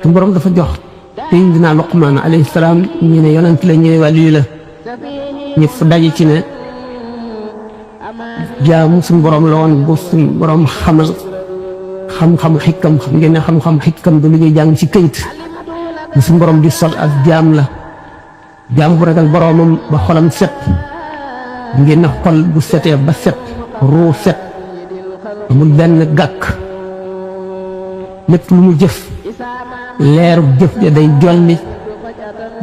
suñu borom dafa jox Seydina Luqmaan alayhi salaam ñu ne yonent la ñëwee wàllu la ñëpp daje ci ne jaamu suñu borom la woon bu suñu borom xamal xam-xamu xikam xam ngeen ne xam-xam xikam du li ñuy jàng ci këyit bu suñu borom di sol ak jaam la jaam bu ragal boromam ba xolam set ngeen ne xol bu setee ba set ruu set amul benn gàkk lépp lu mu jëf leeru jëf ja day jolli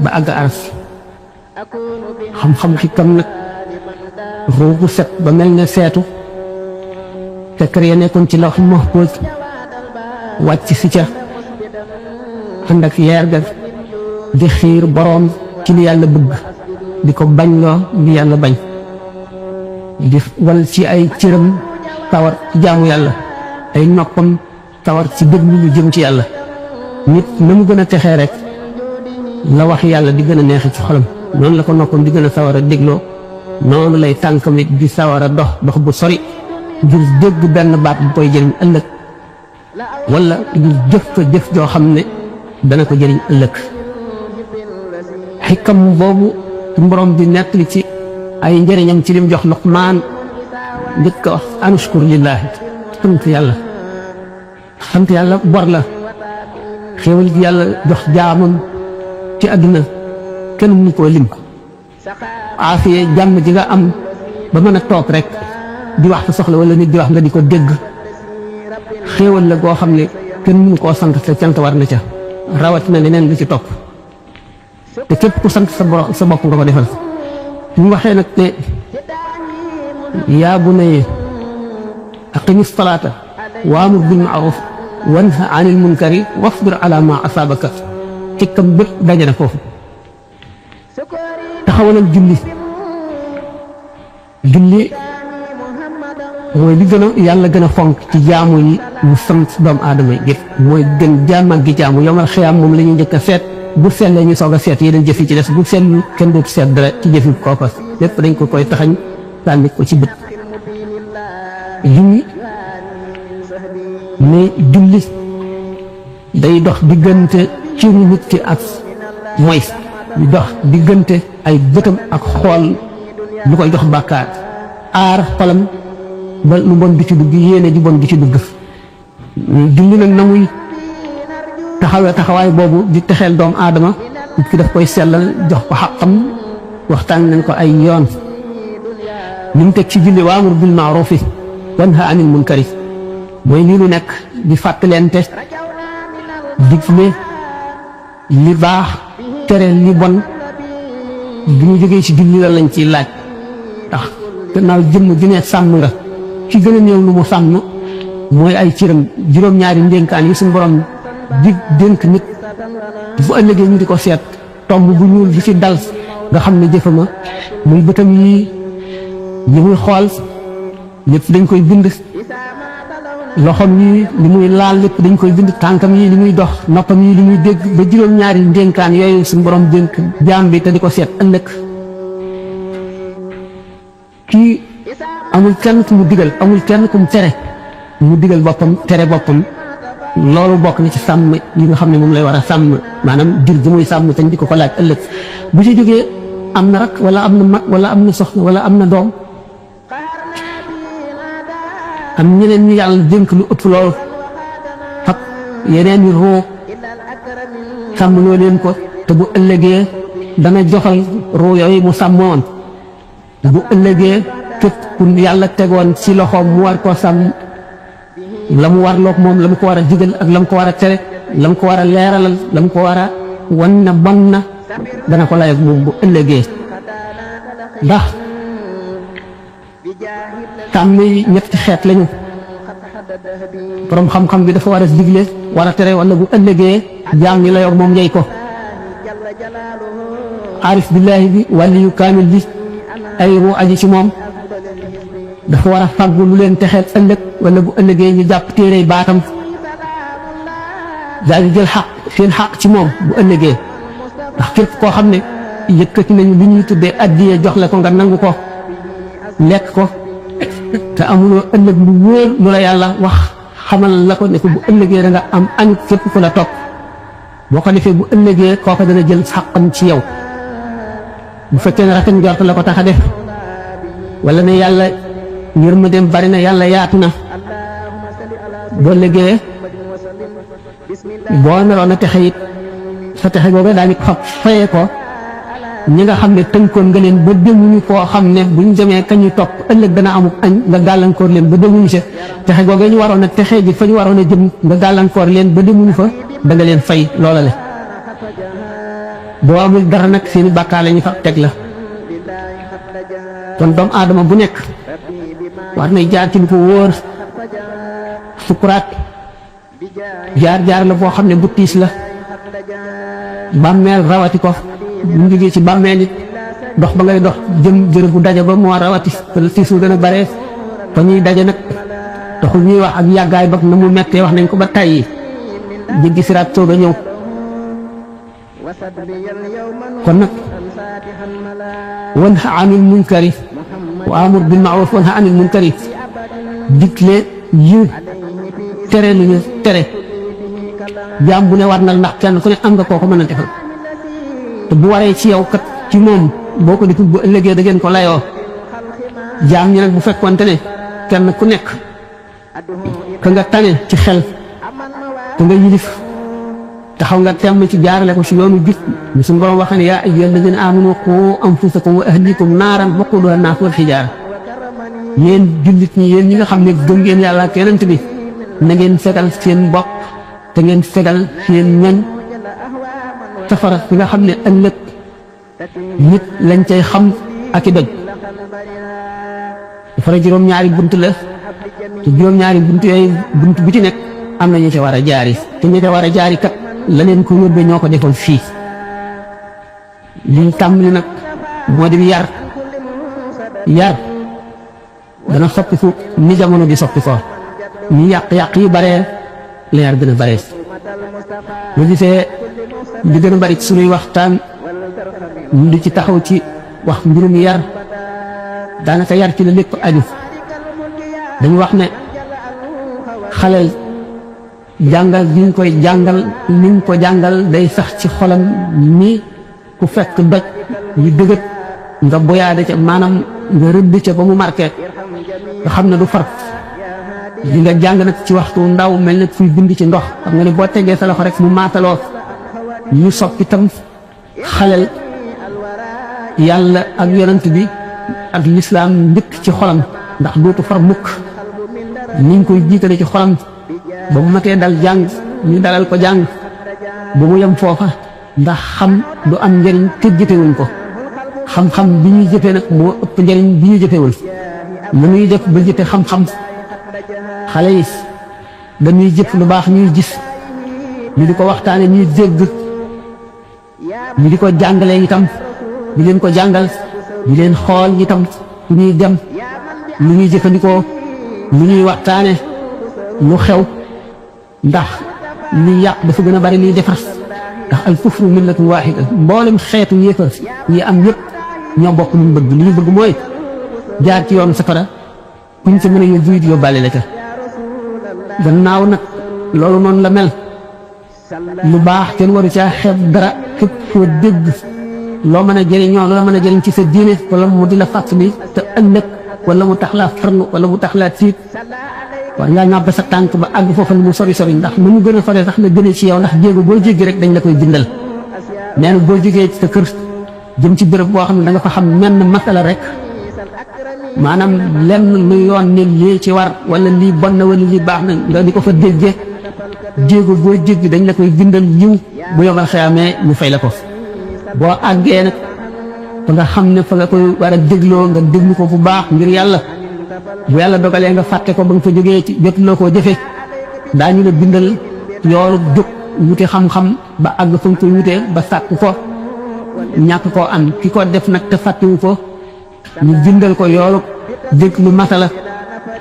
ba àgg aras xam-xam xikam nag ruu bu set ba mel ne seetu fekk ya nekkoon ci lawh mahfuz wàcc si ca ànd ak yeer ga di xiir boroom ci li yàlla bëgg di ko bañ loo li yàlla bañ di wal ci ay cëram tawar ci jaamu yàlla ay noppam tawar ci déglu lu jëm ci yàlla nit na mu gën a texee rek la wax yàlla di gën a neexe ci xolam noonu la ko noppam di gën a sawar a dégloo noonu lay tànkamit di sawar a dox dox bu sori ngir dégg benn baat bu koy jëriñ ëllëg wala ngir jëf ko jëf joo xam ne dana ko jëriñ ëllëg xikam boobu borom di nettali ci ay njëriñam ci lim jox Luqmaan njëkk a wax anushkur lillaahi sant yàlla bor la xéewal gi yàlla jox jaamam ci àdduna kenn mënu koo lim aafiye jàmm ji nga am ba mën a toog rek di wax sa soxla wala nit di wax nga di ko dégg xéewal la goo xam ne kenn mënu koo sant te cant war na ca rawatina leneen lu ci topp te képp ku sant sa bopp nga ko defal ñu waxee nag ne yaa bunayya aqimi salaata waamur bil ma'ruuf wanha anil munkari wasbir ala ma asaabaka xikam bépp daje na foofu taxawalal julli mooy li gën a yàlla gën a fonk ci jaamu yi mu sant doomu aadama yi yëpp mooy gën jaamal gi jaamu yomal xiyaam moom la ñu njëkk a seet bu sellee ñu soog a seet yeneen jëf yi ci des bu sellu kenn dootu seet dara ci jëfi kooka lépp dañ ko koy taxañ sànni ko ci bët lii ne julli day dox diggante ci nit ki ak mooy di dox diggante ay bëtam ak xool lu koy jox bàkkaar aar xolam ba lu bon di ci dugg yéene ji bon di ci dugg julli nag na muy taxawaay boobu di texeel doomu aadama nit ki daf koy sellal jox ko xaqam waxtaan nañ ko ay yoon li mu teg ci julli waamur bil ma'ruufi wanha anil munkari mooy lii lu nekk di fàttalente digle li baax tere li bon bi ñu jógee ci julli la lañ ciy laaj ndax gannaaw jëmm ju ne sàmm nga ci gën a néew lu mu sàmm mooy ay cëram juróom-ñaari ndénkaan yi suñu borom di dénk nit bu ëllëgee ñu di ko seet tomb bu ñuul di ci dal nga xam ne jëfama muy bëtam yi muy xool lépp dañ koy bind loxom yi li muy laal lépp dañ koy bind tànkam yi li muy dox noppam yi li muy dégg ba juróom-ñaari ndénkaan yooyu suñu borom dénk jaam bi te di ko seet ëllëg kii amul kenn ku mu digal amul kenn ku mu tere mu digal boppam tere boppam loolu bokk na ci sàmm yi nga xam ne moom lay war a sàmm maanaam jur gi muy sàmm te di ko laaj ëllëg bu ci jógee am na rak wala am na mag wala am na soxna wala am na doom am ñeneen ñi yàlla dénk lu ëpp loolu fab yeneen yi roo sàmm loo leen ko te bu ëllëgee dana joxal roo yooyu mu sàmmoon bu ëllëgee képp ku yàlla tegoon ci loxoom mu war koo sàmm la mu warloog moom la mu ko war a digal ak la mu ko war a tere la mu ko war a leeralal la mu ko war a wan na bon na dana ko lay ak moom bu ëllëgee ndax sàmm yi ñetti xeet lañu borom xam-xam bi dafa war a digle war a tere wala bu ëllëgee jaam ñi layoog moom njey ko aarif billaahi bi waliyu kaamil bi ay ruu aji ci moom dafa war a fàggu lu leen texeel ëllëg wala bu ëllëgee ñu jàpp téere baatam daal di jël xaq seen xaq ci moom bu ëllëgee ndax képp koo xam ne yëkkati nañu li ñuy tuddee addiye jox la ko nga nangu ko lekk ko te amuloo ëllëg lu wóor lu la yàlla wax xamal la ko ne ko bu ëllëgee da nga am añ képp ku la topp boo ko defee bu ëllëgee kooka dana jël xàqam ci yow bu fekkee ne rafet njort la ko tax a def wala ne yàlla yërmandeem bari na yàlla yaatu na boo ëllëgee boo naroon a texe it sa texe googu daañu ko fayee ko ñi nga xam ne tënkoon nga leen ba demuñu koo xam ne buñ demee kañu topp ëllëg dana amuk añ nga gàllankoor leen ba demuñu sa texe googu ñu waroon a texe ji fa ñu waroon a jëm nga gàllankoor leen ba demuñu fa da nga leen fay loola le boo amul dara nag seeni bàkkaar la ñu fa teg la kon doomu aadama bu nekk war nay jaar ci lu ko wóor sukuraat jaar la boo xam ne bu tiis la bàmmeel rawati ko bu jógee ci bàmmeel it dox ba ngay dox jëm jërë bu daje ba moo rawati tiis wu gën a bare fa ñuy daje nag taxul ñuy wax ak yàggaay ba na mu mettee wax nañ ko ba tàyyi jéggi siraat soog a ñëw kon nag wanha anil munkari wa amur bil ma'ruf wanha anil munkari digle yiw tere lu ñu tere jaam bu ne war na ndax kenn ku ne am nga koo ko mën a defal te bu waree ci yow kat ci moom boo ko deful bu ëllëgee da ngeen ko layoo jaam ñi nag bu fekkoonte ne kenn ku nekk ka nga tane ci xel te nga yilif taxaw nga temm ci jaarale ko ci yoonu jub ñu suñu borom wax ne yaa ayyuhal lazina aamanu quu anfusakum wa ahlikum naaran waquuduhaa an-naasu wal hijaara yéen jullit ñi yéen ñi nga xam ne gëm ngeen yàlla ak yonent bi na ngeen fegal seen bopp te ngeen fegal seen ñoñ safara bi nga xam ne ëllëg nit lañ cay xam ak i doj safara juróom-ñaari bunt la te juróom-ñaari bunt yooyu bunt bu ci nekk am na ñu ca war a jaari te ñu ca war a jaari kat la leen ko yóbbee ñoo ko defoon fii liñ tàmbali nag moo di yar dana soppiku ni jamono di soppi ko ni yàq-yàq yi baree la yar gën a baree bu gisee di gën a bari ci sunuy waxtaan ñu di ci taxaw ci wax mbirum yar daanaka yar ci la lépp aju dañu wax ne xaleel jàngal bi ñu koy jàngal ni ñu ko jàngal day sax ci xolam ni ku fekk doj yu dëgët nga boyaade ca maanaam nga rëdd ca ba mu marqué nga xam ne du far li nga jàng nag ci waxtu ndaw mel ne fuy bind ci ndox xam nga ne boo tegee sa loxo rek mu maataloo ñu soppi tam xaleel yàlla ak yonent bi ak lislaam njëkk ci xolam ndax dootu far mukk niñ koy jiitale ci xolam ba mu matee dal jàng ñu dalal ko jàng ba mu yem foofa ndax xam du am njëriñ te jëfewuñ ko xam-xam bi ñuy jëfee nag moo ëpp njëriñ bi ñu jëfewul lu ñuy def ba jëfe xam-xam xale yi dañuy jëf lu baax ñuy gis ñu di ko waxtaane ñuy dégg ñu di ko jàngale itam di leen ko jàngal di leen xool itam fu ñuy dem lu ñuy jëfandikoo lu ñuy waxtaane lu xew ndax li yàq dafa gën a bari liy defar ndax al kufru millatun waahida mboolem xeetu yéefar yi am yëpp ñoo bokk lu ñu bëgg li ñu bëgg mooy jaar ci yoonu safara kuñ ci mën a yóbbu it yóbbaale la ca gannaaw nag loolu noonu la mel lu baax kenn waru caa xeeb dara képp koo dégg loo mën a jëriñoo loo mën a jëriñ ci sa diine wala mu di la fàttali te ëllëg wala mu tax laa farlu wala mu tax laa tiit war ngaa ñàbb sa tànk ba àgg foofa lu mu sori sori ndax nu mu gën a sori sax na gën a ci yow ndax jéego boo jéggi rek dañ la koy bindal nee na boo jógee ci sa kër jëm ci béréb boo xam ne da nga fa xam menn masala rek maanaam lenn lu yoon ne lii ci war wala lii bon na wala lii baax na nga di ko fa déggee jéego boo jéggi dañ la koy bindal yiw bu yomal xeyaamee ñu fay la ko boo àggee nag fa nga xam ne fa nga koy war a dégloo nga déglu ko bu baax ngir yàlla bu yàlla dogalee nga fàtte ko ba nga fa jógee ci jotuloo koo jëfe daañu la bindal yoolu jóg wute xam-xam ba àgg fa nga koy wutee ba sàkk ko ñàkk koo am ki ko def nag te fàttewu ko ñu bindal ko yoolu déglu masala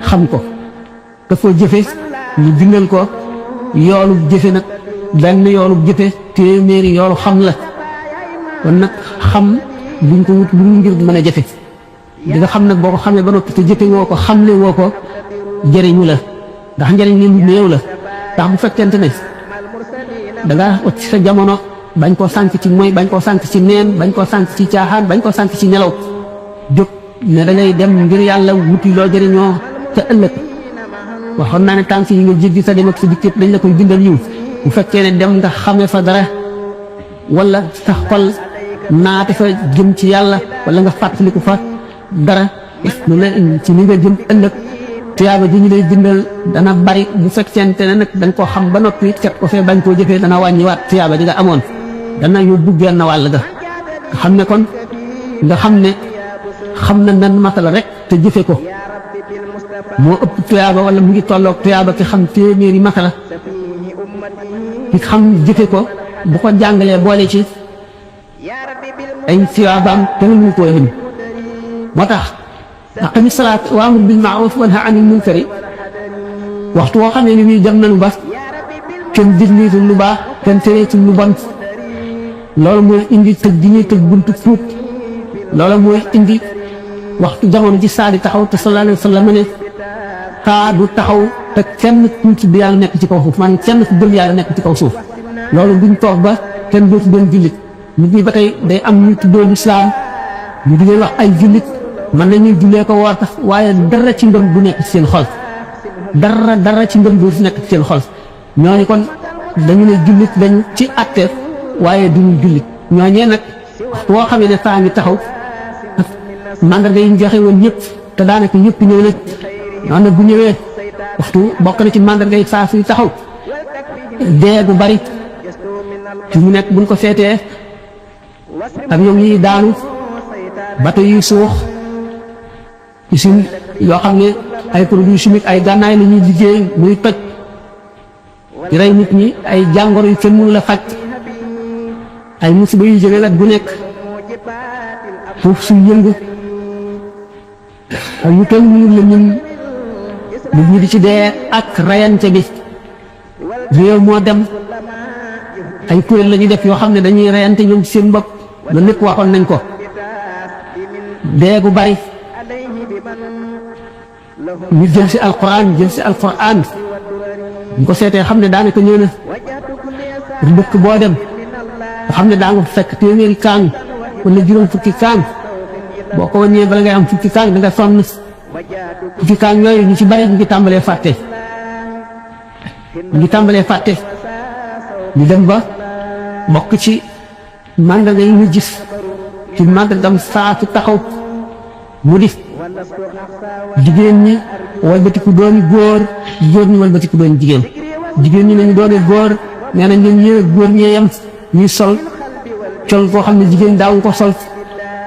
xam ko ka ko jëfe ñu bindal ko yoolu jëfe nag benn yoolu jëfe téeméeri yoolu xam la kon nag xam buñ ko wut lu ngir mën a jëfe di nga xam nag boo ko xamee ba noppi te jëfe woo ko xamle woo ko jëriñu la ndax njëriñ li néew la ndax bu fekkente ne da nga wacc sa jamono bañ koo sànk ci mooy bañ koo sànk ci neen bañ koo sànk ci caaxaan bañ koo sànk ci nelaw jóg ne da ngay dem ngir yàlla wuti loo jëriñoo te ëllëg waxoon naa ne tànk yi nga jéggi sa dem ak sa dikk yëpp dañ la koy bindal yiw bu fekkee ne dem nga xamee fa dara wala sa xol naate fa jëm ci yàlla wala nga fàttaliku fa dara lu la ci li nga jëm ëllëg tuyaaba ji ñu lay bindal dana bari bu fekkente ne nag dañ koo xam ba noppi ket ko fee bañ koo jëfee dana wàññiwaat tuyaaba ji nga amoon dana yóbbu genn wàll ga nga xam ne kon nga xam ne xam na nan masala rek te jëfe ko moo ëpp tuyaaba wala mu ngi tolloog tuyaaba ki xam téeméeri masala ki xam jëfe ko bu ko jàngalee boole ci ay tuyaabaam te mu ko lim moo tax aqimi salaat wa amur bil maaruf wanha anil munkari waxtu woo xamee ni bii dem nañu ba kenn digniitul lu baax kenn tereetul lu bon loolu mooy indi tëj gi ñuy tëj buntu tuub loolu mooy indi waxtu jamono ji saa di taxaw te sallallahu alayhi wa sallam ne saa du taxaw te kenn ku tudd yàlla nekk ci kaw suuf maanaam kenn ku gëm yàlla nekk ci kaw suuf loolu duñ toog ba kenn dootu doon jullit nit ñi ba tey day am ñu tuddoo lislaam ñu di leen wax ay jullit mën nañuy jullee ko woor tax waaye dara ci ngëm du nekk ci seen xol dara ci ngëm du nekk ci seen xol ñooñu kon dañu ne jullit dañ ci àtte waaye duñu jullit ñooñee nag woo xamee ne saa ngi taxaw mandarga yi ñu joxe woon ñëpp te daanaka ñëpp ñëw na noonu nag bu ñëwee waxtu bokk na ci mandarga yi saa suy taxaw dee gu bari fi mu nekk buñ ko seetee avion yi daanu bato yi suux usine yoo xam ne ay produits chimiques ay gànnaay la ñuy liggéey muy toj di rey nit ñi ay jàngoro yu kenn mënu la faj ay musiba yu jóge wet bu nekk suuf suy yëngu ak yu kenn mënul la ñun nit ñi di ci dee ak rayante bi réew moo dem ay kuréel la ñuy def yoo xam ne dañuy reyante ñoom ci seen bopp loolu lépp waxoon nañ ko dee gu bari ñu jël si alquran ñu ko seetee xam ne daanaka ñëw na dëkk boo dem nga xam ne daa nga fekk téeméeri kaang wala juróom fukki kaang boo ko wàññee bala ngay am fukki kaang da nga sonn fukki kaang yooyu ñu ci bari ñu ngi tàmbalee fàtte ñu dem ba bokk ci màndarga yi ñu gis ci màndargam saa su taxaw mu di jigéen ñi walbatiku dooni góor góor ñi walbatiku dooni jigéen ñi nañu doone góor nee nañ leen ñëwee góor ñee yem ñuy sol col koo xam ne jigéen daawu ko sol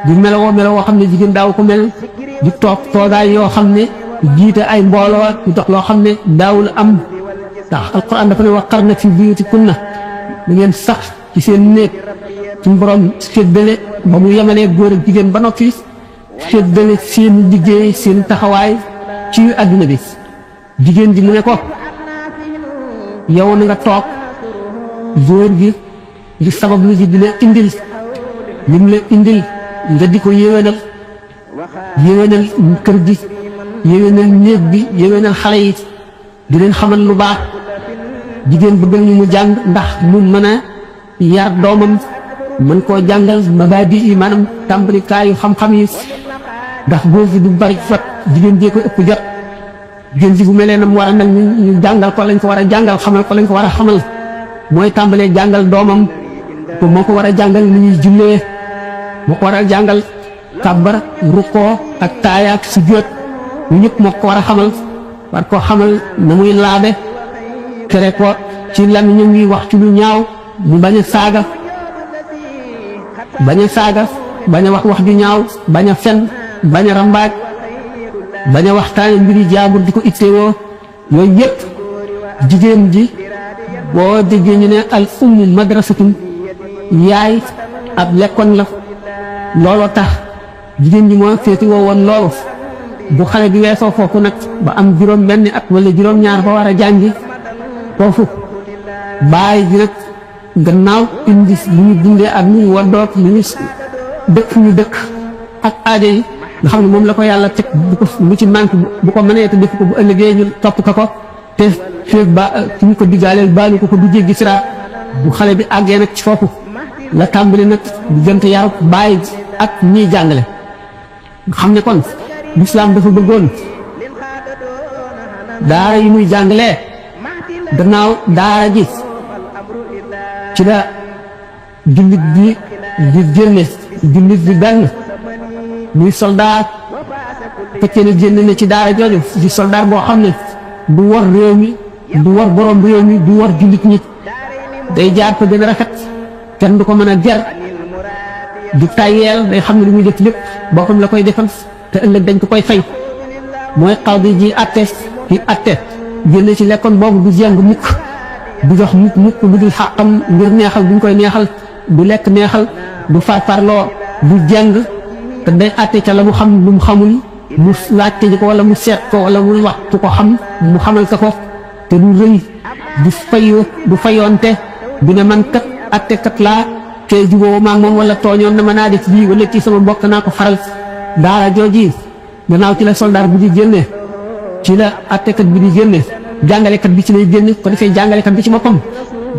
di melowoo melowoo xam ne jigéen daawu ko mel di toog toogaay yoo xam ne jiite ay mbooloo di dox loo xam ne daawul am ndax alquran dafa ne waqarna fi buyutikunna da ngeen sax ci seen néeg suñu borom séddale ba mu yemalee góor ak jigéen ba noppi séddale seen liggéey seen taxawaay ci àdduna bi jigéen ji mu ne ko yow na nga toog góor gi di sabab lu ji di la indil li mu la indil nga di ko yéwénal kër gi yéwénal néeg bi yéwénal xale yi di leen xamal lu baax jigéen bëgg nañu mu jàng ndax mu mën a yar doomam mën koo jàngal mabaadi yi maanaam tàmbalikaayu xam-xam yi ndax góor gi du bari fat jigéen jee ko ëpp jot jigéen ji bu melee na mu war a mel ñu jàngal ko lañ ko war a jàngal xamal ko lañ ko war a xamal mooy tàmbalee jàngal doomam ko moo ko war a jàngal ni ñuy jullee moo ko war a jàngal kàbbar rukkoo ak taaya ak sujjóot ñu ñëpp moo ko war a xamal war koo xamal na muy laabe tere ko ci làmmiñam yi wax ci lu ñaaw mu bañ a saaga bañ a wax wax ju ñaaw bañ a fen bañ a rambaaj bañ a waxtaane mbiri jaambur di ko ittewoo yooyu yëpp jigéen ji boo déggee ñu ne al ummu madrasatun yaay ab lekkoon la looloo tax jigéen ji moo féeti woo woon loolu bu xale bi weesoo foofu nag ba am juróom benn at wala juróom ñaar ba war a jàngi foofu baay ji nag gannaaw indi lu ñu dundee ak lu ñu waddoot lu ñu dëkk fu ñu dëkk ak aajo yi nga xam ne moom la ko yàlla teg bu ko lu ci manque bu ko mënee te def ko bu ëllëgee ñu topp ko te feeg ba ki ñu ko diggaaleel baalu ko du jéggi siraat bu xale bi àggee nag ci foofu la tàmbali nag diggante yaru bàyyi ak ñiy jàngale xam ne kon lislaam dafa bëggoon daara yi muy jàngalee gannaaw daara ji ci la jullit bi di génne jullit bi benn muy soldaar fekkee ne génne ne ci daara jooju di soldaar boo xam ne du war réew mi du war borom réew mi du war jullit ñi day jaar ko gën a rafet kenn du ko mën a ger du tayyeel day xam ne li muy def lépp boppam la koy defal te ëllëg dañ ko koy fay mooy xawdi ji atte ci atte génne ci lekkoon boobu du jeng mukk du jox mukk lu dul xàqam ngir neexal buñ koy neexal du lekk neexal du farfarloo du jeng te day atte ca la mu xam lu mu xamul mu laajte ji ko wala mu seet ko wala mu wax ku ko xam mu xamal ka ko te du rëy du fayoonte du ne man kat atte kat laa te juboo maag moom wala tooñoon na ma naa def lii wala ci sama mbokk naa ko faral daara jooji gannaaw ci la soldaar bi di génne ci la attekat bi di génne jàngalekat bi ci lay génne ko defee jàngalekat bi ci boppam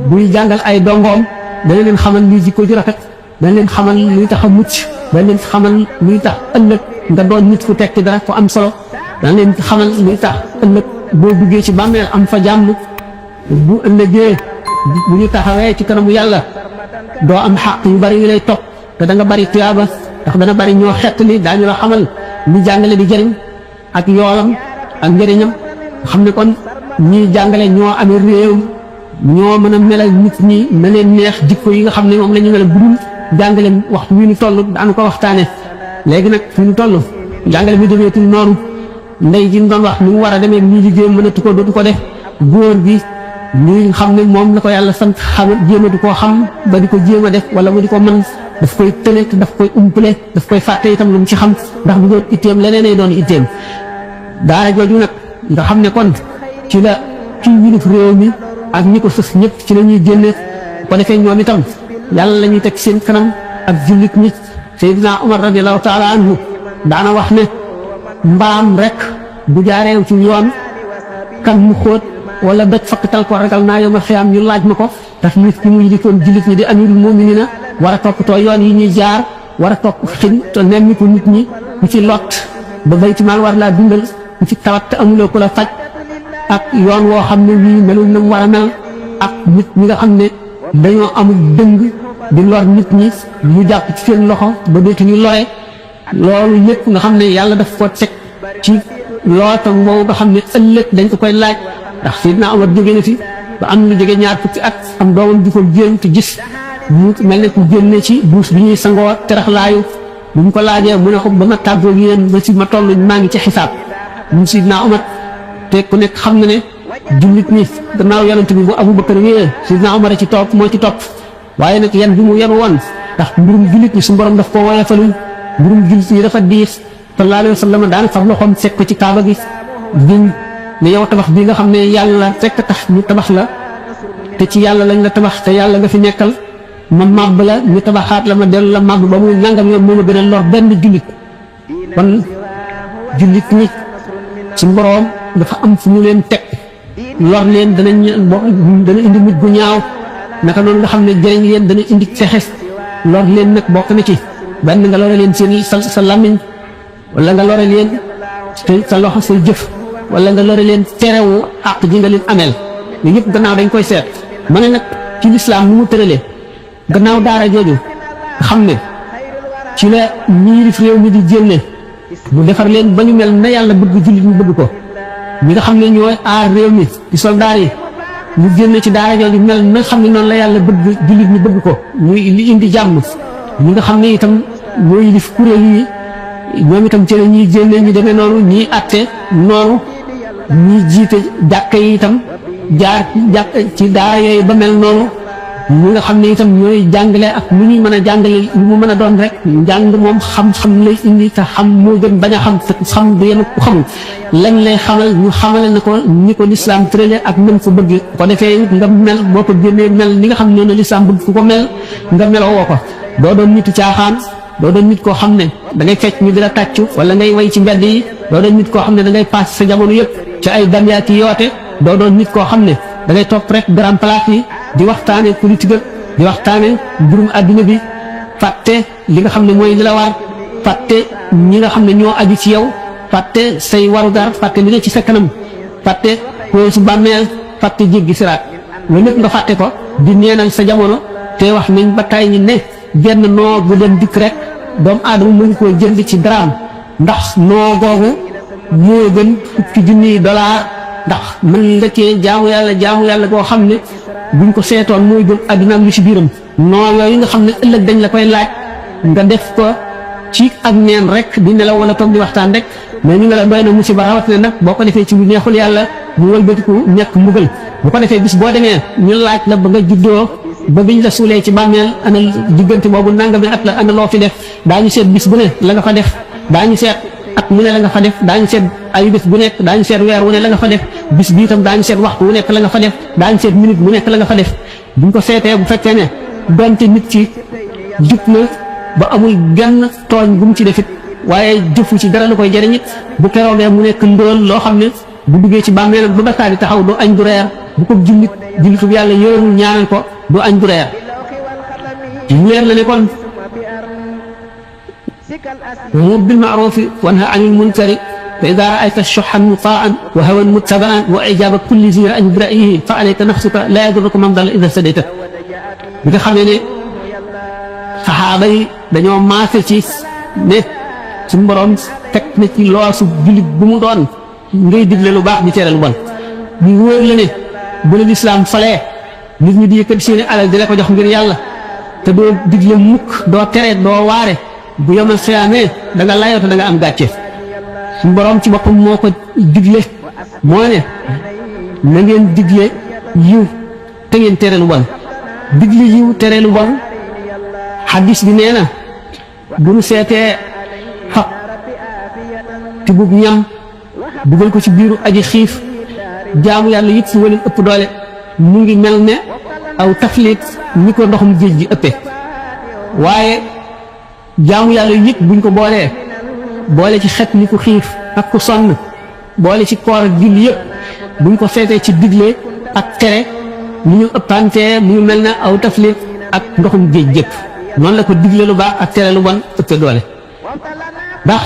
buy jàngal ay dongoom dana leen xamal luy jikko ju rafet dana leen xamal luy tax a mucc dana leen xamal luy tax ëllëg nga doon nit ku tekki dara ko am solo dana leen xamal luy tax ëllëg boo duggee ci bàmmeel am fa jàmm bu ëllëgee bu ñu taxawee ci kanamu yàlla doo am xaq yu bari yu lay topp te da nga bari tuyaaba ndax dana bari ñoo xett li daañu la xamal lu jàngale di jëriñ ak yoolam ak njëriñam xam ne kon ñii jàngale ñoo amee réew ñoo mën a melal nit ñi na leen neex jikko yi nga xam ne moom la ñu melal budul jàngale waxtu wi ñu toll daanu ko waxtaane léegi nag fi ñu toll jàngale bi demeetul noonu ndey ji doon wax ni mu war a demee lii liggéey mënatu ko dootu ko def góor gi ñi xam ne moom la ko yàlla sant xam jéem a di koo xam ba di ko jéem a def wala mu di ko mën daf koy tële te daf koy umpale daf koy fàtte itam lu mu ci xam ndax du doon itteem leneen ay doon itteem daara jooju nag nga xam ne kon ci la kii yilif réew mi ak ñi ko sës ñëpp ci la ñuy génne ko defee ñoom itam yàlla la ñuy teg seen kanam ak jullit ñi Seydina Umar radiallahu taala anhu daana wax ne mbaam rek bu jaareew ci yoon kan mu xóot wala doj fakkatal ko ragal naa yow ma xiyaam ñu laaj ma ko ndax nit ki mu yilifoon jullit ñi di amirul muminina war a toppatoo yoon yi ñuy jaar war a topp xin te nemmi ko nit ñi ku ci lot ba baytimaal war laa dundal ku ci tawat te amuloo ko la faj ak yoon woo xam ne wii melul na mu war a mel ak nit ñi nga xam ne dañoo amul dëng di lor nit ñi ñu jàpp ci seen loxo ba dootuñu lore loolu lépp nga xam ne yàlla daf ko teg ci lootam boobu nga xam ne ëllëg dañ ko koy laaj ndax Seydina Omar jóge na fi ba am lu jóge ñaar fukki at am doomam di ko jéem te gis mu mel ne ku génne ci duus bi ñuy sangoo teraxlaayu bu ñu ko laajee mu ne ko ba ma tàggoo yéen ba si ma toll maa ngi ci xisaab mu Seydina Omar te ku nekk xam na ne jullit ñi gannaaw yonent bi bu Abubakar wéyee Seydina Omar a ci topp moo ci topp waaye nag yan bi mu yenu woon ndax mbirum jullit ñi su borom daf ko woyofalul mbirum jullit ñi dafa diis sallallahu alayhi wa sallam daan fab loxoom sekk ko ci kaaba gi giñ ne yow tabax bi nga xam ne yàlla rekk tax ñu tabax la te ci yàlla lañ la tabax te yàlla nga fi nekkal ma màbb la ñu tabaxaat la ma dellu la màbb ba muy nangam yoon moo ma gën a lor benn jullit kon jullit ñi su boroom dafa am fu ñu leen teg lor leen dana indi mujj gu ñaaw naka noonu nga xam ne jëriñ leen dana indi fexes lor leen nag bokk na ci benn nga lore leen seen sa làmmiñ wala nga lore leen sa loxo say jëf wala nga lore leen terewu àq ji nga leen ameel yooyu yëpp gannaaw dañ koy seet ma ne nag ci lislaam ni mu tëralee gannaaw daara jooju xam ne ci la ñiirif réew mi di génne mu defar leen ba ñu mel na yàlla bëgg jullit ñu bëgg ko ñi nga xam ne ñooy aar réew mi di soldaar yi ñu génne ci daara jooju mel na xam ne noonu la yàlla bëgg jullit ñu bëgg ko muy li indi jàmm ñi nga xam ne itam ñooy yilif kuréel yi ñoom itam ci la ñuy génne ñu demee noonu ñiy atte noonu ñiy jiite jàkka yi itam jaar ci daara yooyu ba mel noonu ñi nga xam ne itam ñooy jàngale ak lu ñuy mën a jàngale lu mu mën a doon rek njàng moom xam-xam lay indi te xam moo gën bañ a xam te xam du yem ku xamul lañ lay xamal ñu xamale na ko ni ko lislaam tërale ak mën ko bëgg ko defee nga mel boo ko génnee mel ni nga xam ne noonu lislaam bëgg ku ko mel nga meloo woo ko doo doon nitu caaxaan doo doon nit koo xam ne da ngay fecc ñu di la tàccu wala ngay way ci mbedd yi doo doon nit koo xam ne da ngay paas sa jamono yëpp ci ay damyaati yoote doo doon nit koo xam ne da ngay topp rek grand place yi di waxtaane politique di waxtaane mbirum àdduna bi fàtte li nga xam ne mooy li la war fàtte ñi nga xam ne ñoo aju ci yow fàtte say warugar fàtte li ne ci sa kanam fàtte ko su bàmmeel fàtte jéggi siraat loolu lépp nga fàtte ko di neenal sa jamono te wax nañ ba tay ñi ne genn noo bu dem dikk rek doomu aadama mën koo jënd ci daraam ndax noo googu moo gën fukki junniy dollar ndax mën nga cee jaamu yàlla koo xam ne buñ ko seetoon mooy gën àddina am lu ci biiram noo yooyu nga xam ne ëllëg dañ la koy laaj nga def ko ci ak neen rek di nelaw wala toog di waxtaan rek mais ñu ne la doy na musiba rawatina nag boo ko defee ci lu neexul yàlla mu wëlbatiku nekk mbugal bu ko defee bis boo demee ñu laaj la ba nga juddoo ba biñ la suulee ci bàmmeel ana diggante boobu nangami at la ana loo fi def daañu seet bis bu ne la nga fa def daañu seet at mu ne la nga fa def daañu seet ay bés bu nekk daañu seet weer wu ne la nga fa def bis bi itam daañu seet waxtu wu nekk la nga fa def daañu seet minute bu nekk la nga fa def buñ ko seetee bu fekkee ne donte nit ki jub na ba amul genn tooñ bu mu ci defit waaye jëfu ci dara lu koy jëriñ it bu keroogee mu nekk ndóol loo xam ne bu duggee ci bàmmeelam ba bakkaar yi taxaw du añ du reer bu ko jullitu yàlla yërëmul ñaanal ko du añ du reer leer la ne kon وأمر بالمعروف وانهى عن المنكر فإذا رأيت الشح مطاعا وهوى متبعا وإعجاب كل ذي رأي برأيه فعليك نفسك لا يضرك من ضل إذا سديت bi nga xam ne saxaaba yi dañoo maase ci ne suñu borom teg na ci loosu jullit bu mu doon ngay digle lu baax di tere lu bon ñu wóor la ne bu la lislaam falee nit ñi di yëkkati seeni alal di la ko jox ngir yàlla te doo digle mukk doo tere doo waare bu yomal siyaamee da nga layoo te da nga am gàcce suñu borom ci boppam moo ko digle moo ne na ngeen digle yiw te ngeen tere lu bon digle yiw tere lu bon xaddis bi nee na bu nu seetee fab ti bub ñam dugal ko ci biiru aji xiif jaamu yàlla yit si waleen ëpp doole mu ngi mel ne aw taflit ni ko ndoxum géej gi ëppee waaye jaamu yàlla yit buñ ko boole ci xet ni ku xiif ak ku sonn boole ci koor ak julli yëpp buñ ko seetee ci digle ak tere mu ñu ëppantee mu ngi mel ne aw taflit ak ndoxum géej gépp noonu la ko digle lu baax ak tere lu bon ëpp doole ndax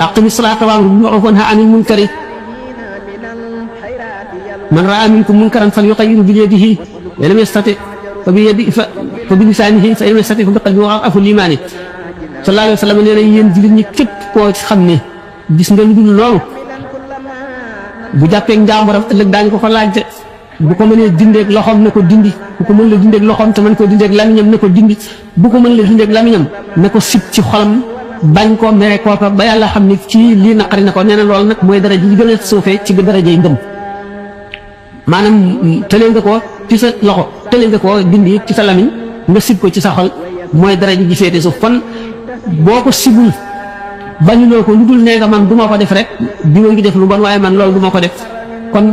aqimi salaata wa'mur bil ma'ruuf wanha anil munkari man ra'a minkum munkaran falyughayyirhu bi yadihi wa lam yastati' fa bi yadihi fa bi lisaanihi fa in lam yastati' fa bi qalbihi wa ad'afu l-iimaan sallallahu alayhi wa sallam nee na yéen jullit ñi képp koo xam ne gis nga lu dul loolu bu jàppee njàmburam ëllëg daañu ko ko laajte bu ko mënee dindeeg loxoom na ko dindi bu ko mën la dindeeg loxoom te mën ko dindeeg lamiñam na ko dindi bu ko mën la dindeeg lamiñam na ko sib ci xolam bañ ko mere kooka ba yàlla xam ne kii lii naqari na ko nee na loolu nag mooy daraja yi gën a suufee ci daraja yi ngëm maanaam tëlee nga ko ci sa loxo tëlee nga ko dindi ci sa lamiñ nga sib ko ci sa xol mooy daraja ji féete suuf kon boo ko sibul bañuloo ko lu dul nee nga man du ma ko def rek bi ma ngi def lu bon waaye man loolu du ma ko def kon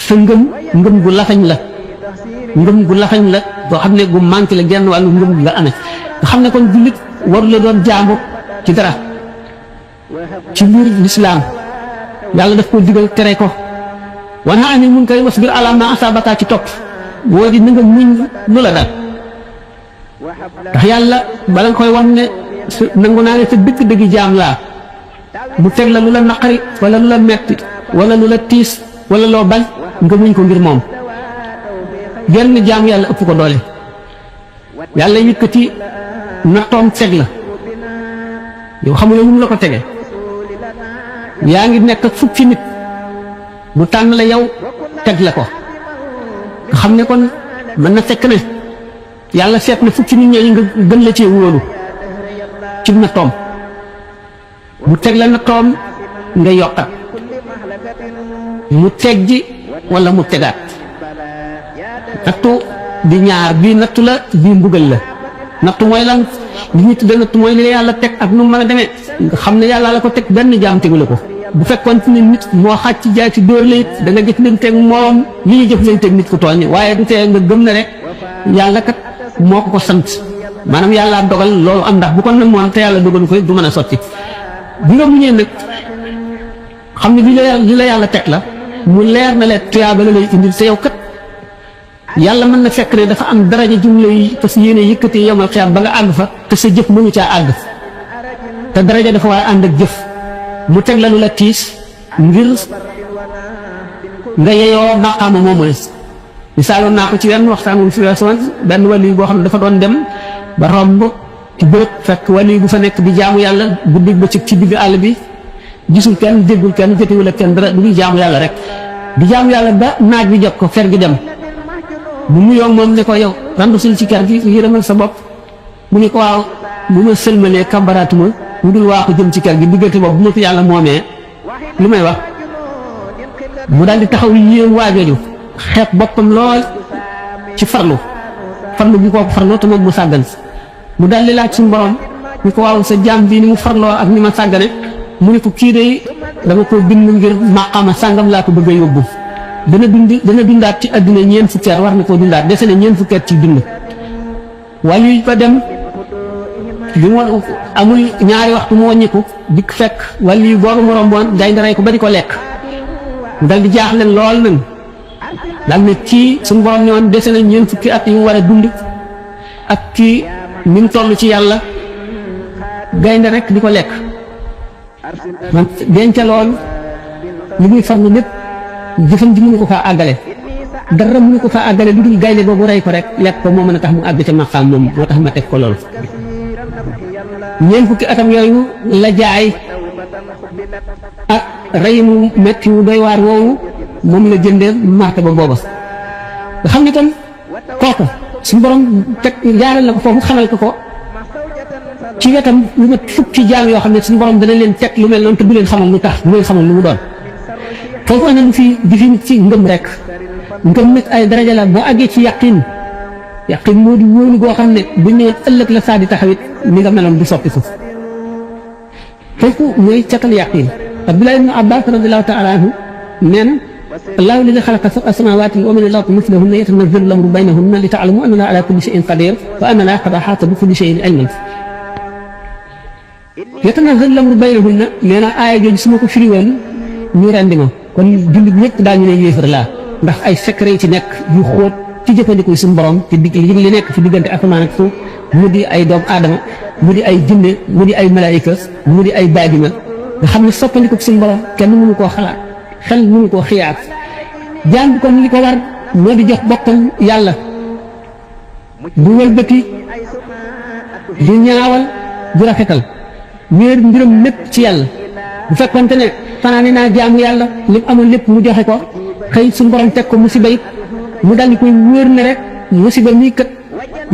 sa ngëm gu lafañ la boo xam ne gu manqué la genn wàllu ngëm nga amee nga xam ne kon jullit waru la doon jaamu ci dara ci biir lislaam yàlla daf ko digal tere ko wanha anil munkari wasbir ala ma asabaka ci topp boo di na nga muñ lu la dal ndax yàlla bala nga koy wan ne nangu naa ne sa dëgg-dëgg jaam laa mu teg la lu la naqari wala lu la metti wala lu la tiis wala loo bañ nga muñ ko ngir moom genn jaam yàlla ëpp ko doole yàlla yëkkati nattoom teg la yow xamuloo nu mu la ko tege yaa ngi nekk ak fukki nit mu tànn la yow teg la ko nga xam ne kon mën na fekk ne yàlla seet na fukki nit ñooñu nga gën la cee wóolu ci nattoom mu teg la nattoom nga yokkat mu teg ji wala mu tegaat nattu di ñaar bii nattu la bii mbugal la nattu mooy lan li ñu tudde nattu mooy li la yàlla teg ak nu mu mën a demee nga xam ne yàlla la ko teg benn jaam tegu la ko bu fekkoon ne nit moo xàcc ci jaay ci dóor la it da nga jëflanteeg moom li ñuy jëflanteeg nit ku tooñ waaye du tee nga gëm ne rek yàlla kat moo ko sant maanaam yàlla dogal loolu am ndax bu ko namoon te yàlla dogal ko du mën a sotti bi nga muñee nag xam ne li la yàlla teg la mu leer na leen tuyaaba la lay indil te yow kat yàlla mën na fekk ne dafa am daraja jumla yi fas yéene yëkkati yomal xiyaam ba nga àgg fa te sa jëf mënu caa àgg te daraja dafa war a ànd ak jëf mu teg la lu la tiis ngir nga yeyoo maqaama moomu misaaloon naa ko ci wenn waxtaan wu fi weesoon benn wali boo xam ne dafa doon dem ba romb ci bërëb fekk wali bu fa nekk di jaamu yàlla guddi bëccëg ci digg àll bi gisul kenn déggul kenn jotewul ak kenn dara du ngi jaamu yàlla rek di jaamu yàlla ba naaj bi jot ko fer gi dem mu nuyoo moom ne ko yow randu sil ci kër gi yërëmal sa bopp mu ne ko waaw bu ma sëlmalee kambaraatuma mu dul waa ko jëm ci kër gi diggante boobu bu ma fi yàlla moomee lu may wax mu daal di taxaw yéem waajooju xeeb boppam lool ci farlu bi kooku farloo te moom mu sàggan mu daal di laaj suñu borom ni ko waaw sa jaam bii ni mu farloo ak ni ma sàggane mu ne ko kii de dama ko bind ngir maqaama sàngam laa ko bëgg a yóbbu dana dundaat ci àddina ñeent fukki at war na koo dundaat dese na ñeent fukki at ci dund wàllu yi ko dem bi mu amul ñaari waxtu mu wàññiku dikk fekk wàllu yi boobu mu romboon gaynde rey ko ba di ko lekk mu dal di jaaxleen lool nag daal ne kii suñu borom ne woon dese na ñeent fukki at yu mu war a dund ak kii ni mu toll ci yàlla gaynde rek di ko lekk man denca lool li muy farlu lépp jëfam ji mënu ko faa àggale dara mënu ko faa àggale lu dul gaynde boobu rey ko rek lekk ko moo mën a tax mu àgg ca maqaam moom moo tax ma teg ko loolu ñeent fukki atam yooyu la jaay ak rey mu metti wu doy waar woowu moom la jëndee marté ba booba nga xam ne tam kooka suñu borom teg jaaral na ko foofu xamal ko ci wetam lu mat fukki jaam yoo xam ne suñu borom dana leen teg lu mel noonu te du leen xamal lu tax du leen xamal lu mu doon foofu ana lu fi di fi ci ngëm rek ngëm nag ay daraja la boo àggee ci yaqin moo di wóolu goo xam ne bu ñëwee ëllëg la saa di taxawit ni nga meloon du soppi ko foofu mooy catal yaqin Abdullah ibn Abbas radiyallahu taala anhu nee na allahu alladi xalaqa sab'a samawaatin wa min al-ardi mislahunna yatanazzalu al-amru baynahunna li ta'lamu anna Allaha ala kulli shay'in qadir wa anna Allaha qad ahata bi kulli shay'in ilman yatanazzalu al-amru baynahunna nee na aaya jooju su ma ko firi woon ñu rendi ma kon jullit ñëpp daal ñu ne yéefar laa ndax ay secret yi ci nekk yu xóot ci jëfandiku suñu borom ci digg li nekk ci diggante asamaan ak suuf mu di ay doomu aadama mu di ay jinne mu di ay malaayika mu di ay baadima nga xam ne soppandiku suñu borom kenn mënu koo xalaat xel mënu koo xiyaat jaam bi kon li ko war moo di jox boppam yàlla bu wëlbati di ñaawal di rafetal wéer mbiram lépp ci yàlla bu fekkonte ne fanaane naa jaamu yàlla li mu amoon lépp mu joxe ko xëy suñu borom teg ko musiba it mu daal di koy wóor ne rek musiba mii kat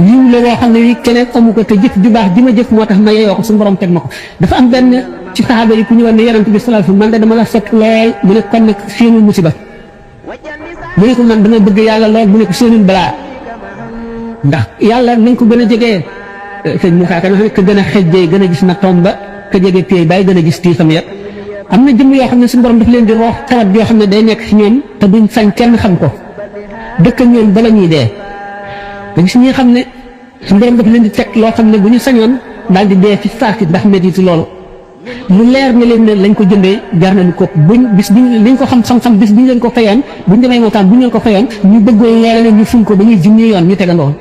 yiw la woo xam ne wi keneen amu ko te jëf ju baax ji ma jëf moo tax ma yeyoo ko suñu borom teg ma ko dafa am benn ci saxaaba yi ku ñu war ne yonent bi sallallahu alayhi wasallam man de dama la sopp lool mu ne kon nag séenul musiba mu ne ko man dama bëgg yàlla lool mu ne ko séenul balaa ndax yàlla nañ ko gën a jegee sëñ Moussa Ka ka gën a xejjee gën a gis na tomba ka jege pied bàyyi gën a gis tiisam ya am na jëmm yoo xam ne suñu borom daf leen di roox tawat yoo xam ne day nekk ci ñoom te duñ sañ kenn xam ko dëkk ñoom bala ñuy dee dañ si ñi xam ne suñu borom daf leen di teg loo xam ne bu ñu sañoon daal di dee ci saaki ndax métti loolu mu leer ne leen ne lañ ko jëndee jar nañu ko buñ bis biñ liñ ko xam bis biñ leen ko fayoon buñ demee moo tax buñ leen ko fayoon ñu bëggoon leer ñu fuñ ko ba ñuy junni yoon ñu tegandoo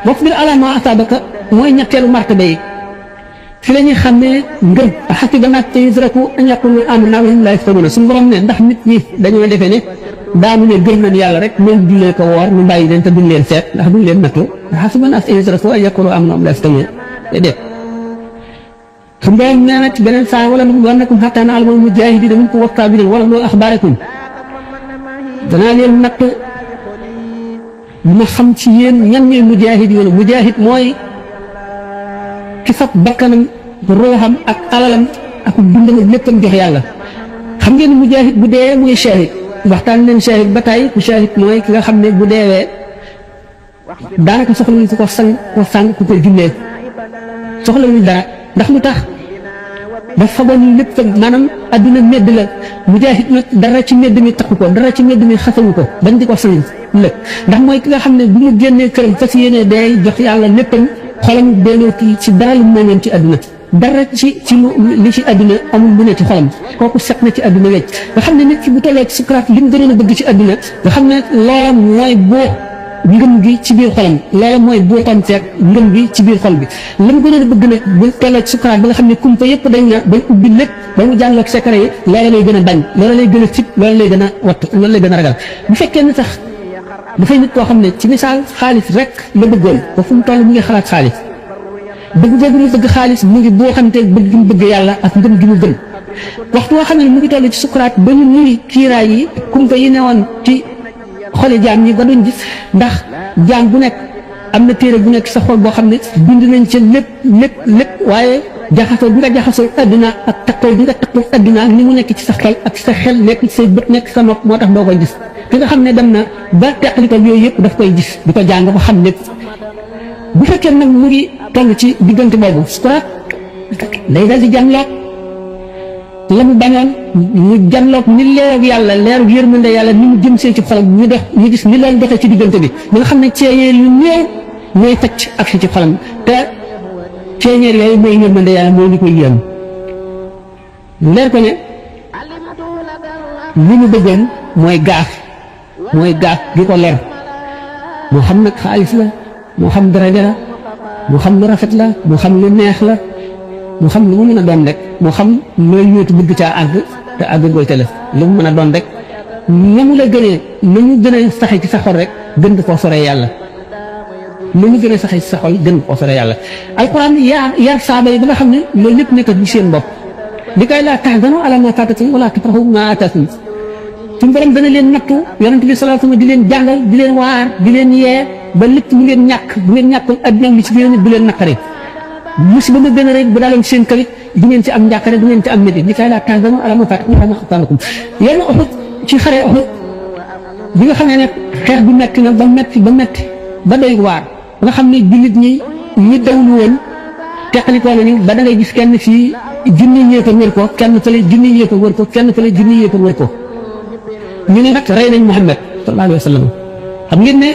bokk bir ala ma asabaka mooy ñetteelu martaba yi fi la ñuy xam ne ngëm xasiba naas an yutraku an yaqulu amanna wa hum laa yuftanuun suñu borom ne ndax nit ñi dañoo defee ne daanu ne gëm nañ yàlla rek même jullee ko woor ñu bàyyi leen te duñ leen seet ndax duñ leen nattu xasiba naas an yutraku an yaqulu amanna wa hum laa yuftanuun déedéet su borom nee na ci beneen saa wala nabluwannakum hattaa na'lamal mujaahidiina minkum was-saabiriin wala loolu axbaarakum danaa leen natt ma xam ci yéen ñan ñooy mujaahid yoonu mujaahid mooy ki fab bakkanam ruuxam ak alalam ak dundam léppam jox yàlla xam ngeen mujaahid bu dee mooy shahid waxtaan leen shahid ba tey ku shahid mooy ki nga xam ne bu deewee daanaka soxlawuñ ko sang ku koy jullee soxlawuñ dara ndax lu tax dafa faboon lépp maanaam adduna medd la mujaahid nag dara ci medd mi taxu ko dara ci medd mi xasawu ko bañ di ko sang lëg ndax mooy ki nga xam ne bu mu génnee këram fas yéene day jox yàlla léppam xolam delloo ci dara lu moomoon ci adduna dara ci li ci àdduna amul lu ne ci xolam kooku set na ci àdduna wecc nga xam ne nit ki bu tollee ci sukuraat li mu gënoon a bëgg ci àdduna nga xam ne loola mooy boo ngëm gi ci biir xolam loola mooy boo tonteeg ngëm gi ci biir xol bi la mu gënoon a bëgg nag bu tollee ci sukuraat ba nga xam ne kumpa yëpp dañ na bañ ubbi lépp ba mu jànloog secret yi loola lay gën a bañ loola lay gën a fit loola lay gën a watt loola lay gën a ragal bu fekkee ne sax dafay nit koo xam ne ci misaal xaalis rek la bëggoon ba fu mu toll mu ngi xalaat xaalis bëgg boobu mu bëgg xaalis mu ngi boo xamante bëgg gi mu bëgg yàlla ak ngëm gi mu gëm waxtu woo xam ne mu ngi toll ci sukuraat ba ñu muri kiiraay yi kumpa yi newoon ci xoli jaam ñi ba duñ gis ndax jaam bu nekk am na téere bu nekk sa xol boo xam ne bind nañ ca lépp waaye jaxasoo bi nga jaxasoo adduna ak takkoo bi nga takkoo adduna ak ni mu nekk ci sa xel ak sa xel nekk ci say bët nekk sa nopp moo tax doo koy gis ki nga xam ne dem na ba teqali ko yooyu yëpp daf koy gis di ko jàng ko xam lépp bu fekkee nag mu ngi toll ci diggante boobu sukuraat lay dal di jàngloog la mu bañoon mu jàngloog ni leerug yàlla leerug yërmande yàlla ni mu jëm see ci xolam ñu def ñu gis ni leen doxee ci diggante bi nga xam ne ceeñeer yu néew mooy tacc ak si ci xolam te ceeñeer yooyu mooy yërmande yàlla mooy li koy yéem leer ko ne li mu bëggoon mooy gaaf gi ko leer moo xam nag xaalis la moo xam daraja la moo xam lu rafet la moo xam lu neex la moo xam lu mu mën a doon rek moo xam looy ñëwtu bëgg caa àgg te àgg gooy te la lu mu mën a doon rek na mu la gënee na ñu gën a saxe ci sa xol rek gën koo soree yàlla na ñu gën a saxe ci sa xol gën koo soree yàlla alquran yar saaba yi ba nga xam ne loolu lépp nekk ci seen bopp li kay laa tahzanu ala ma faatakum wala tafrahu ma ataakum suñu borom dana leen nattu yonent bi sallallahu alayhi wasallam di leen jàngal di leen waar di leen yee ba lépp mu ngeen ñàkk bu ngeen ñàkkoon adduna li ci biir nit du leen naqare musiba ma gën a rëy bu daaloon seen kawit du ngeen ci am njàqare du ngeen ci am métti li kay laa tahzanu ala ma faatakum wala ma ataakum yéen Uhud ci xare Uhud bi nga xam ne xeex bi metti na ba metti ba doy waar ba nga xam ne jullit ñi dawlu woon teqalikoo nañu ba da ngay gis kenn fii junni yéefar wër ko kenn fële junni yéefar wër ko kenn fële junni yéefar wër ko ñu ne nag rey nañ Muhammad sallallahu alayhi wa sallam xam ngeen ne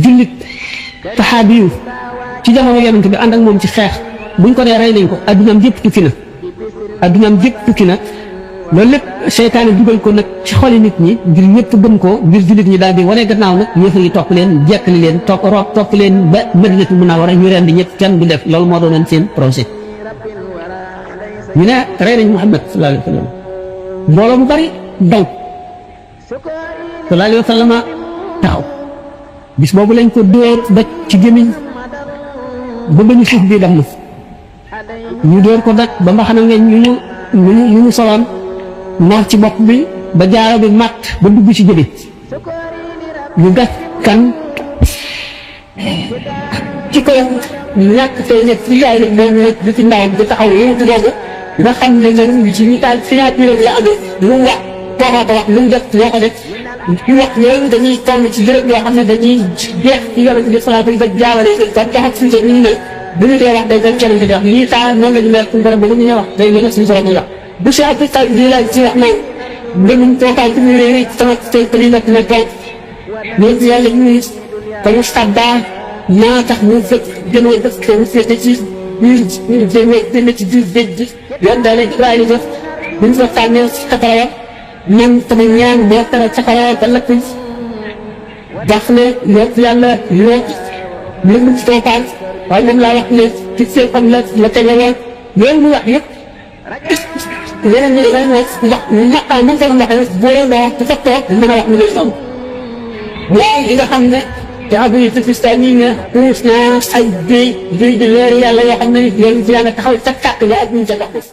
jullit saxaabi yu ci jamono yonent bi ànd ak moom ci xeex buñ ko nee rey nañ ko addunaam yëpp tukki na loolu lépp seytaane dugal ko nag ci xoli nit ñi ngir ñëpp gëm ko ngir jullit ñi daal di wane gannaaw nag yéefar yi topp leen jekkali leen topp leen ba Madinatu Munawwara ñu rendi ñëpp kenn du def loolu moo doonoon seen projet ñu ne rey nañ Muhammad sallallahu alayhi wa sallam mbooloo mu bari daw sallallahu alayhi wa sallam taxaw bis boobu lañ ko dóor ba ci gémmiñ ba bañu suuf bi dam na ñu dóor ko daj ba mbaxana ngeen ñu ñu soloon noor ci bopp bi ba jaaro bi matt ba dugg ci jëbi ñu gas kan ci ko ñàkk tey nekk ci yaay rek moom di ci ndawam di taxaw yëngu googu nga xam ne nga ci ñu taal signature la amee lu mu wax kooka ko wax lu mu def loo ko def ci wax yooyu dañuy toll ci béréb yoo xam ne dañuy jeex ci yonent bi salaatu ba jaawale ba taxat suñu ñu ne bu ñu dee wax day dañ kenn di wax lii taa noonu la ñu mel suñu borom ba ñu wax day gën a suñu borom ñu wax bu si ak taw bi la ci wax nag ngeen toogal ci biir réew sama tey ko li nekk na toog ñun yàlla ñu ko ñu sabba naa tax ñu fekk gën a def ko féete ci ñu demee ci biir géej gi yoon daal Ibrahima def buñ fa tànnee ci xatara ñam sama ñaan boo tara ca xara ba lakk dax ne yëpp yàlla yëpp ñu mu ci toogal waaye moom laa wax ne ci seen xam la tegaloo loolu mu wax yëpp yeneen ñi dañ wax naqaa mën ko wax boo loo dafa toog mën a wax mu lay saw waaye li nga xam ne jaabu yi fistaan yi nga puus naa ay béy di leer yàlla yoo xam ne yoon ci yàlla taxaw ca kàtt ya ak ñu ca dox